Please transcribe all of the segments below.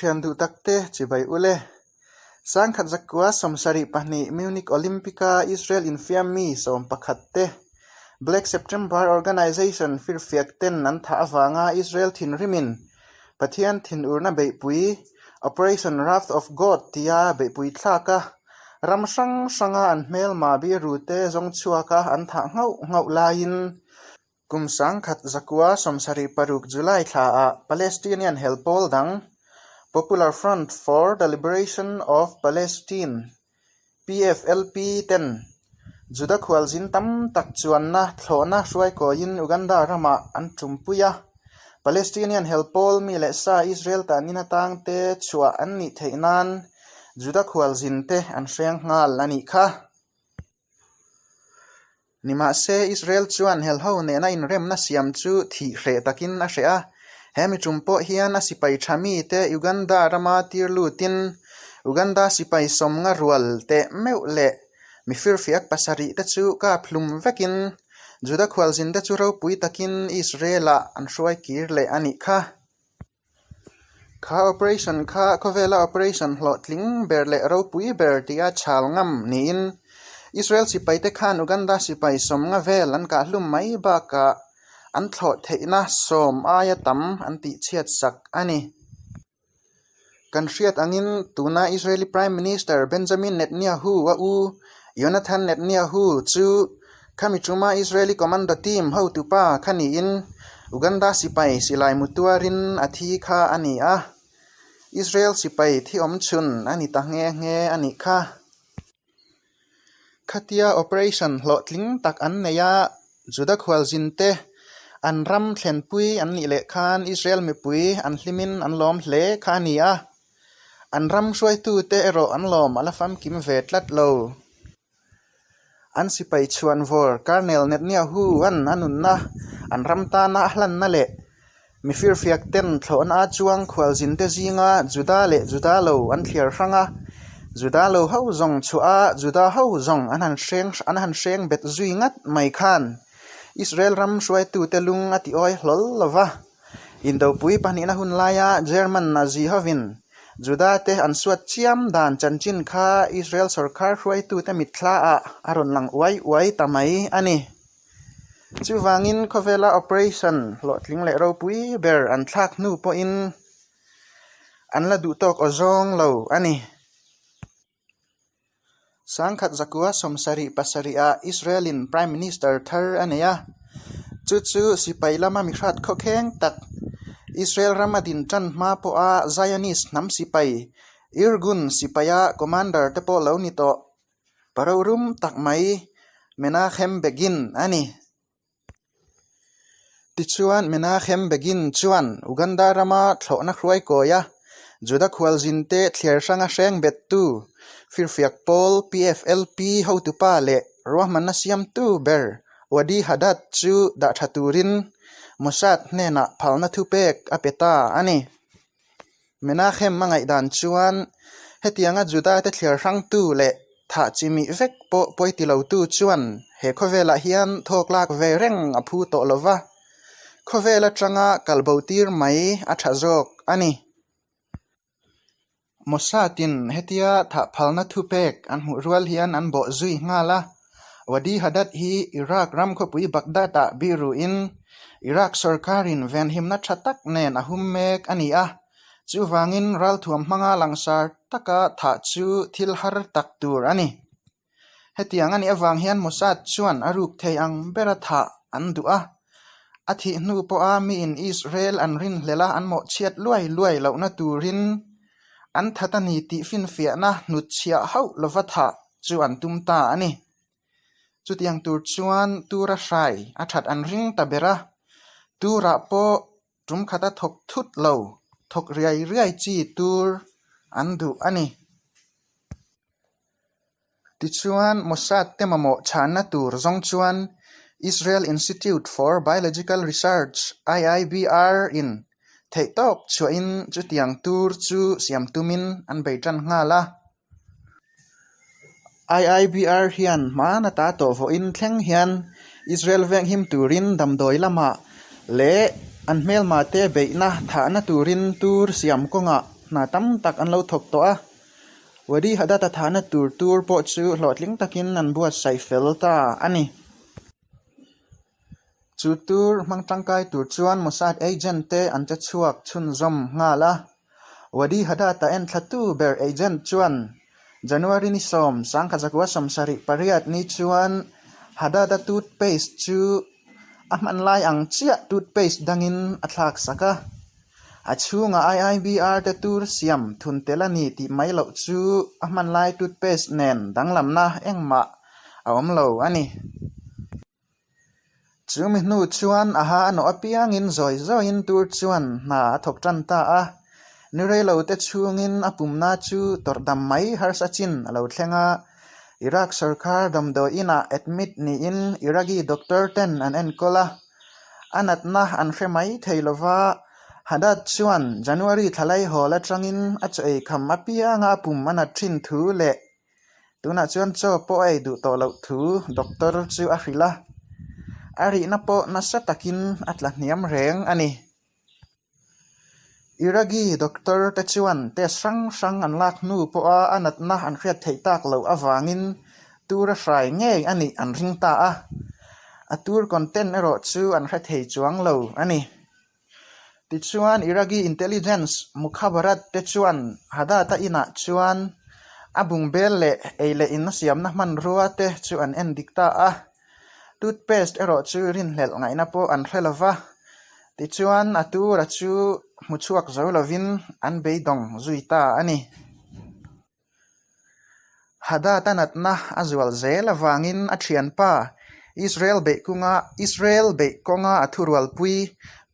Thian duh takte chibai ule. Sangkhat zakua 72 Munich Olympic-a Israel infiam mi 11 te Black September Organization firfiak ten an thah avanga Israel thinrimin Pathian thinurna beihpui Operation Wrath of God tia beihpui thlaka ram hrang hranga an hmelma birute zawng chhuaka an thah nghauh nghauh laiin Kum 1976 July thlaah Palestinian hel pawl dang, Popular Front for the Liberation of Palestine, PFLP, ten Juda khualzin tam tak chuanna thlawhna hruaikawiin Uganda ramah an tumpui a. Palestinian hel pawl mi leh sa Israel tanin atangte chhuah an nih theih nan Juda khualzinte an hreng nghal a nih kha. Nimahse, Israel chuan helho nena inremna siam chu thih hreh takin a hreh a. He mi tum pawh hian a sipai tha mite Uganda rama tir lutin Uganda sipai sawmnga rual teh meuh leh mi firfiak pasarih te chu kap hlum vekin Juda khualzinte chu ropui takin Israel-ah an hruai kir leh a nih kha. Kha operation kha khawvela operation hlawhtling ber leh ropui ber tia chhal ngam niin Israel sipaite khan Uganda sipai sawmnga vel an kahhlum mai bakah an thlawh theihna sawm aia tam an tihchhiat sak a ni. Kan hriat angin tuna Israeli Prime Minister Benjamin Netanyahu a u Yonathan Netanyahu chu Khami tuma Israeli commando team hotupa kha niin Uganda sipai silai mu tuarin a thi kha a ni a, Israel sipai thi awm chhun a ni ta nghe nghe a nih kha. Khatia operation hlawhtling tak an nei a, Juda khualzin te an ram thlenpui an nih leh khan Israel mipui an hlimin an lawm hle kha a ni a, an ram hruaitute erawh an lawm a la famkim ve tlat lo. An sipai chhuan vawr Colonel Netanyahu an a nunna an ram tana a hlanna leh mi firfiak ten thlawhna a chuang khualzinte zinga Juda leh Juda lo an thliar hrang a, Juda lo ho zawng chhuah a Juda ho zawng an han hreng an han hreng bet zui ngat mai khan Israel ram hruaitute lung a ti awi hlawl lo va. Indopui pahnihna hun laia German Nazi hovin Juda-te an suat chiam dan chanchin kha Israel sorkar hruaitute mitthlaah a rawn lang uai uai ta mai a ni. Chuvangin khawvela operation hlawhtling leh ropui ber an thlak hnu pawhin an la duh tawk awzawng lo a ni. 1977 ah Israel-in Prime Minister thar a nei a, chu chu sipai lama mi hrat khawkheng tak Israel rama din tan hma pawha Zionist hnam sipai Irgun sipaia commander te pawh lo ni tawh parorum tak mai Menachem Begin a ni. Tichuan, Menachem Begin chuan Uganda rama thlawhna hruai kawi a, Juda khualzinte thliar hranga hreng bettu, firfiak pawl PFLP hotupa leh ruahmanna siamtu ber Wadi Haddad chu dah tha turin Mossad hnenah phalna thupek a pe ta a ni. Menachem a ngaihdan chuan hetianga Juda-te thliar hrangtu leh thah chi mih vek pawh pawi ti lotu chuan he khawvelah hian thawk lak ve reng a phu tawh lo va, khawvel atanga kalbo tir mai a tha zawk a ni. Mossad-in hetia thah phalna thupek an hmuh rual hian an bawh zui nghal a. Wadi Haddad hi Iraq ram khawpui Baghdad-ah biruin Iraq sorkarin venhimna tha tak nen a hum mek a ni a, chuvangin ralthuam hmanga langsar taka thah chu thil har tak tur a ni. Hetiang a nih avang hian Mossad chuan a ruk thei ang bera thah an duh a, a thih hnu pawha miin Israel an rinhlelh a an mawhchhiat luai luai lohna turin an that a ni tih finfiahna hnutchhiah hauh lova thah chu an tum ta a ni. Chutiang tur chuan tura hrai a that an ring ta ber a, turah pawh tum khata thawk thut lo, thawk riai riai chi tur an duh a ni. Tichuan, Mossad te mamawh chhanna tur zawng chuan Israel Institute for Biological Research, IIBR, in theihtawp chhuahin chutiang tur chu siam tumin an bei tan nghal a. IIBR hian hmana ta tawh vawiin thleng hian Israel venghim turin damdawi lamah leh an hmelma te beihna thahna turin tur siam kawngah hna tam tak an lo thawk tawh a. Wadi Haddad-a thahna tur tur pawh chu hlawhtling takin an buatsaih fel ta a ni. Chu tur hmang tangkai tur chuan Mossad agent te an che chhuak chhunzawm nghal a. Wadi Haddad-a enthlatu ber agent chuan January ni sawm, sangkhat zakua 78 ni chuan Haddad-a toothpaste chu a hman lai ang chiah toothpaste dangin a thlak sak a. A chhungah IIBR te tur siam thun tel a ni tih mai loh chu a hman lai toothpaste nen danglamna engmah a awm lo a ni. Chu mi hnu chuan a ha a nawh apiangin zawi zawiin tur chuan hna a thawk tan ta a. Ni reilo te chhungin a pumna chu tawrh dam mai harsa chin a lo thleng a. Iraq sorkar damdawi inah admit niin Iraqi doctor ten an enkawl a. A natna an hre mai thei lova, Haddad chuan January thlalai hawl atangin a chaw ei kham apianga a pum a nat thin thu leh Tunah chuan chaw pawh a ei duh tawh loh thu doctor chu a hrilh a, a rihna pawh nasa takin a tla hniam reng a ni. Iraqi doctor te chuan test hrang hrang an lak hnu pawha a natna an hriat theih tak loh avangin tur a hrai ngei a nih an ring ta a, a tur content erawh chu an hre thei chuang lo a ni. Tichuan, Iraqi intelligence Mukhabarat te chuan Haddad-a inah chuan a bungbel leh ei leh in a siamna hmanrua te chu an en dik ta a. Toothpaste erawh chu rinhlelh ngaihna pawh an hre lo va. Tichuan, a tura chu hmu chhuak zo lovin an beidawng zui ta a ni. Haddad-a natna a zual zel avangin a thianpa Israel beih kunga Israel beih kawnga a thurualpui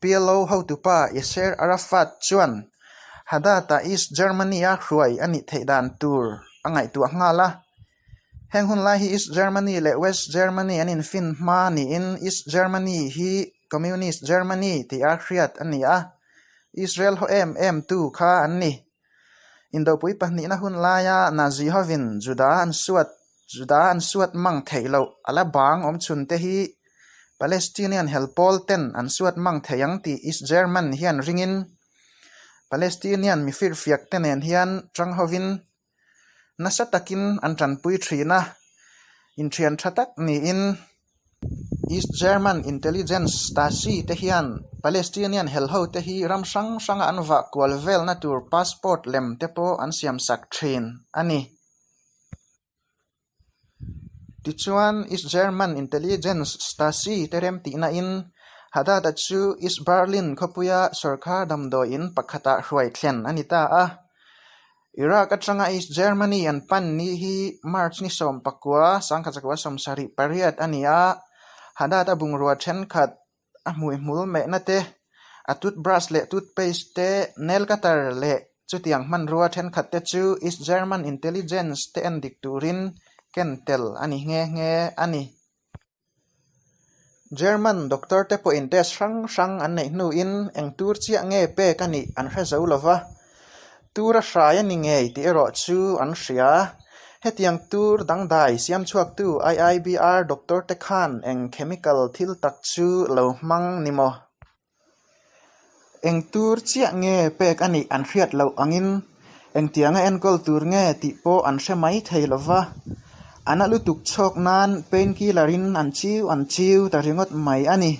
PLO hotupa Yasser Arafat chuan Haddad-a East Germany-a hruai a nih theih dan tur a ngaihtuah nghal a. Heng hun lai hi East Germany leh West Germany an infin hma niin East Germany hi Communist Germany tia hriat a ni a, Israel haw em em tu kha an ni. Indopui pahnihna hun laia Nazi hovin Juda an suat Juda an suat mang theih loh a la bang awm chhun te hi Palestinian hel pawl ten an suat mang thei ang tih East German hian ringin Palestinian mifirfiak te nen hian tang hovin Nasa takin an tanpui thin a, inthian tha tak niin East German Intelligence Stasi te hian Palestinian helho te hi ram hrang hranga an vah kual velna tur passport lem te pawh an siamsak thin a ni. Tichuan, East German Intelligence Stasi te remtihna in Haddad-a chu East Berlin khawpuia sawrkar damdawi in pakhatah hruai thlen a ni ta a. Iraq atanga East Germany an pan ni hi March ni 19, 1978 a ni a, Haddad-a bungrua thenkhat a hmuihmul mehna te, a toothbrush leh toothpaste te, nail cutter leh chutiang hmanrua thenkhat te chu East German intelligence te en dik turin ken tel a ni nghe nghe a ni. German doctor te pawhin test hrang hrang an neih hnuin eng tur chiah nge pek a nih an hre zo lo va, Tur a hrai a ni ngei tih erawh chu an hria. Hetiang tur dangdai siam chhuaktu IIBR doctor te khan eng chemical thil tak chu lo hmang ni maw? Eng tur chiah nge pek a nih an hriat loh angin engtianga enkawl tur nge tih pawh an hre mai thei lo va. A na lutuk chhawk nan painkiller in an chiu an chiu ta ringawt mai a ni.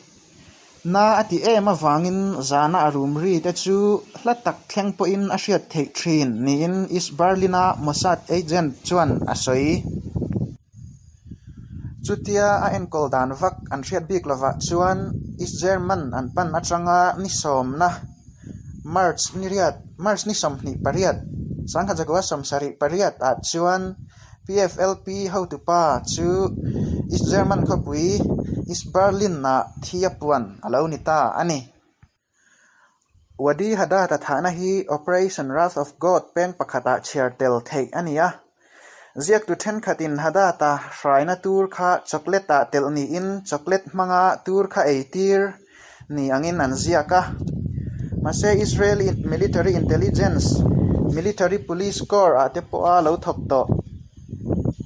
Na a ti em avangin zana a rum ri te chu hla tak thleng pawhin a hriat theih thin niin East Berlin-a Mossad agent chuan a sawi. Chutia a enkawl dan vak an hriat bik lovah chuan East German an pan atanga ni sawmna March ni riat March ni 28, 1978 ah chuan PFLP hotupa chu East German khawpui East Berlin-ah thi a puan a lo ni ta a ni. Wadi Haddad-a thahna hi Operation Wrath of God peng pakhatah chhiar tel theih a ni a. Ziaktu thenkhatin Haddad-a hraina tur kha chocolate-ah telh niin chocolate hmanga tur kha ei tir ni angin an ziak a. Mahse Israeli Military Intelligence, Military Police Corps ah te pawha lo thawk tawh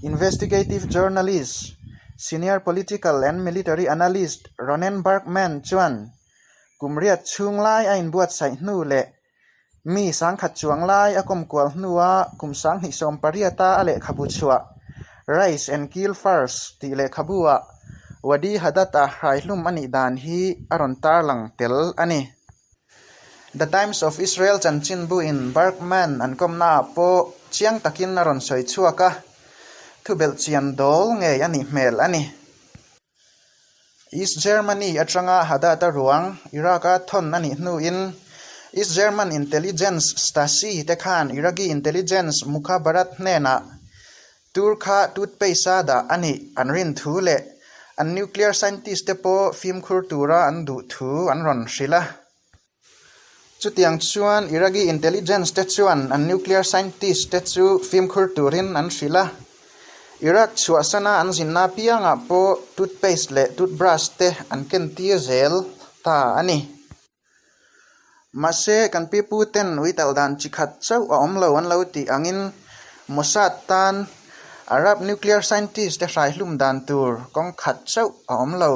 Investigative Journalist, Senior Political and Military Analyst Ronen Bergman chuan kum riat chhung lai a inbuatsaih hnu leh. Mi sangkhat chuang lai a kawm kual hnua kum 2018-a a lehkhabu chhuah Rise and Kill First tih lehkhabu-ah Wadi Haddad-a hraihlum a nih dan hi a rawn tarlang tel a ni. The Times of Israel chanchinbuin Bergman an kawmnaah pawh chiang takin a rawn sawi chhuak a, thubelh chian dawl ngei a nih hmel a ni. East Germany atanga Haddad-a ruang Iraq-a thawn a nih hnuin East German intelligence Stasi te khan Iraqi intelligence Mukhabarat hnenah Tur kha toothpaste-a dah a nih an rin thu leh an nuclear scientist te pawh fimkhur tura an duh thu an rawn hrilh a. Chutiang chuan Iraqi intelligence te chuan an nuclear scientist te chu fimkhur turin an hrilh a. Iraq chhuahsana an zinna apiangah pawh toothpaste leh toothbrush te an kentir zel ta a ni. Mahse, kan pipu ten ui talh dan chi khat chauh a awm lo an lo tih angin Mossad tan Arab nuclear scientist te hraihlum dan tur kawng khat chauh a awm lo.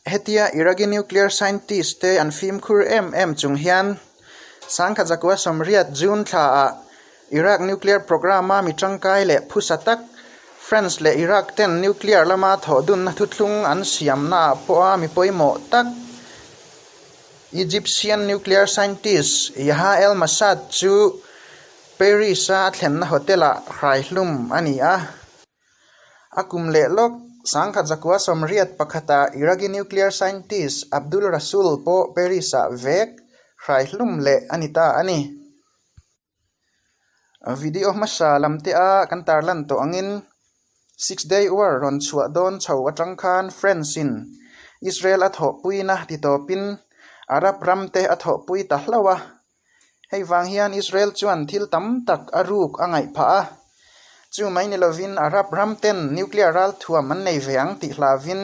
Hetia Iraqi nuclear scientist te an fimkhur em em chung hian Sangkhat Zakua Sawmriat June thla ah Iraq nuclear programme-a mi tangkai leh phusa tak France leh Iraq ten nuclear lama thawh dunna thuthlung an siamnaah pawha mi pawimawh tak Egyptian nuclear scientist Yaha El Masad chu Paris-a a thlenna hotel-ah hraihlum a ni a. A kum leh lawk, 1981-ah Iraqi nuclear scientist Abdul Rasool pawh Paris-ah vek hraihlum leh a ni ta a ni. Video hmasa lam te a kan tarlan tawh angin Six Day War rawn chhuah dawn chho atang khan France in Israel a thawhpuina ti tawpin Arab ram te a thawhpui ta hlauh a. Hei vang hian Israel chuan thil tam tak a ruk a ngaih phah a. Chu mai ni lovin Arab ram ten nuclear ralthuam an nei ve ang tih hlauhin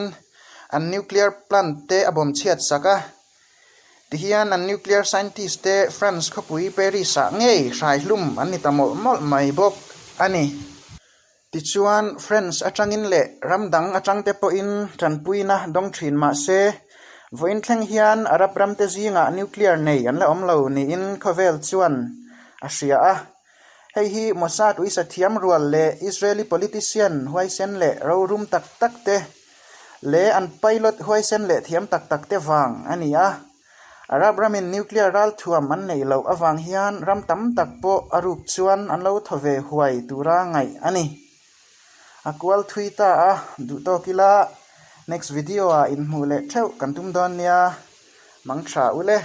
an nuclear plant te a bawm chhiat sak a. Tihian an nuclear scientist te France khawpui Paris ah ngei hraihlum an ni ta mawlh mawlh mai bawk a ni. Tichuan France atangin leh ram dang atang te pawhin tanpuina dawng thin mah se, vawiin thleng hian Arab ram te zingah nuclear nei an la awm lo niin khawvel chuan a hria a. Hei hi Mossad uisa thiam rual leh Israeli politician huaisen leh rorum tak tak te leh an pilot huaisen leh thiam tak tak te vang a ni a. Arab ramin nuclear ralthuam an neih loh avang hian ram tam tak pawh a ruk chuan an lo thaw ve huai tura ngaih a ni. A kual thui ta a, duh tawk ila next video ah inhmuh leh theuh kan tum dawn nia. Mang tha ule.